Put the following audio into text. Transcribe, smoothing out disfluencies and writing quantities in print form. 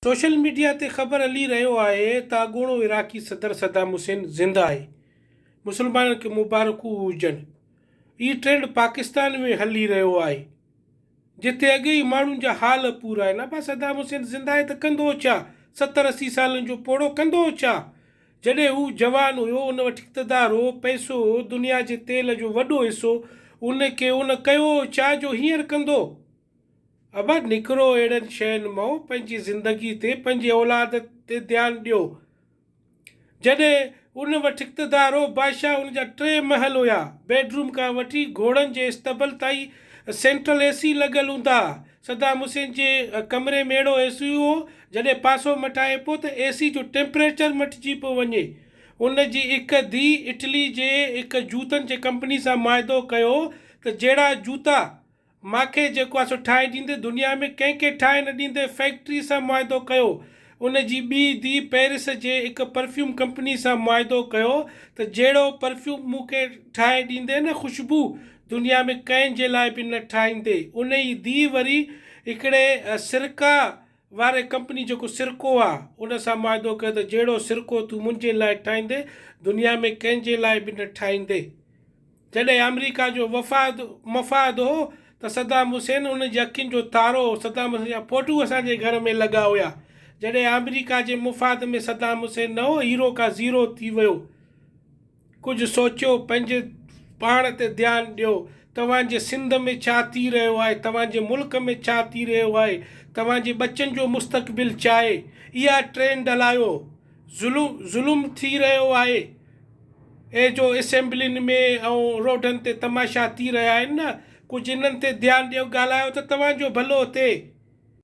Social media تي خبر هلي رهيو آهي ته اڳوڻو عراقي صدر صدام حسين زنده آهي، مسلمانن کي مبارڪون هجن. هي ٽرينڊ پاڪستان ۾ هلي رهيو آهي، جتي اڳي ئي ماڻهن جا حال پورا آهن. ابا صدام حسين زنده آهي ته ڪندو ڇا؟ 70 80 سالن جو پوڙهو ڪندو ڇا؟ جڏهن هو جوان هيو ان وٽ اقتدار هو، پئسو هو، دنيا جي تيل جو وڏو حصو ان کي ان ڪيو ڇا جو هينئر ڪندو؟ ابا نڪرو اهڙن شين مئون پنهنجي زندگي تي پنهنجي اولاد تي ڌيان ڏيو. جڏهن ان وٽ اقتدار هو بادشاهه ان جا ٽي محل هيا بيڊروم کان وٺي گهوڙن جي اصطبل تائين سينٽرل اي سي لڳل هوندا ها. صدام حسين جي ڪمري ۾ اهڙو اي سي هو جڏهن پاسو مٽائي پيو ته اي سي جو ٽيمپريچر مٽجي پيو وڃي. ان جي هڪ ڌيء اٽلي جي هڪ جوتن جي ڪمپني سان معاهدو ڪيو ته جهڙا جوتا ماکي جيڪو آ سو ٺاهي ڏيندي دنيا ۾ ڪنهن کي ٺاهي نه ڏيندي فيڪٽري سان معاهدو ڪيو ان جي ٻي ڌي پيرس جي هڪ پرفيوم ڪمپني سان معاهدو ڪيو ته جهڙو پرفيوم مون کي ٺاهي ڏيندي نه خوشبو دنيا ۾ ڪنهن جي لاء به نه ٺاهيندي ان ئي ڌي وري هڪڙي سرڪا واري ڪمپني جيڪو سرڪو آ ان سان معاهدو ڪيو ته جهڙو سرڪو تون منهنجي لاء ٺاهيندي دنيا ۾ ڪنهن جي لاء به نه ٺاهيندي. جڏهن آمريڪا جو وفاد مفاد هو ته صدام حسين ان جي اکين جو تارو هو، صدام حسين جا فوٽو اسان جي گهر ۾ لڳا هيا. جڏهن آمريڪا جي مفاد ۾ صدام حسين نه هو، هيرو کان زيرو ٿي ويو. ڪجهه سوچيو، پنهنجي پاڻ تي ڌيان ڏيو. توهان جي سنڌ ۾ ڇا ٿي رهيو آهي، توهان جي ملڪ ۾ ڇا ٿي رهيو آهي، توهان جي ٻچن جو مستقبل ڇا آهي؟ اها ٽرينڊ هلايو. ظلم ٿي رهيو آهي. اهي جو اسيمبلين ۾ ۽ روڊن تي تماشا ٿي رهيا آهن نه، ڪجهه انهن تي ڌيان ڏيو ڳالهايو ته توهان جو ڀلو ٿئي.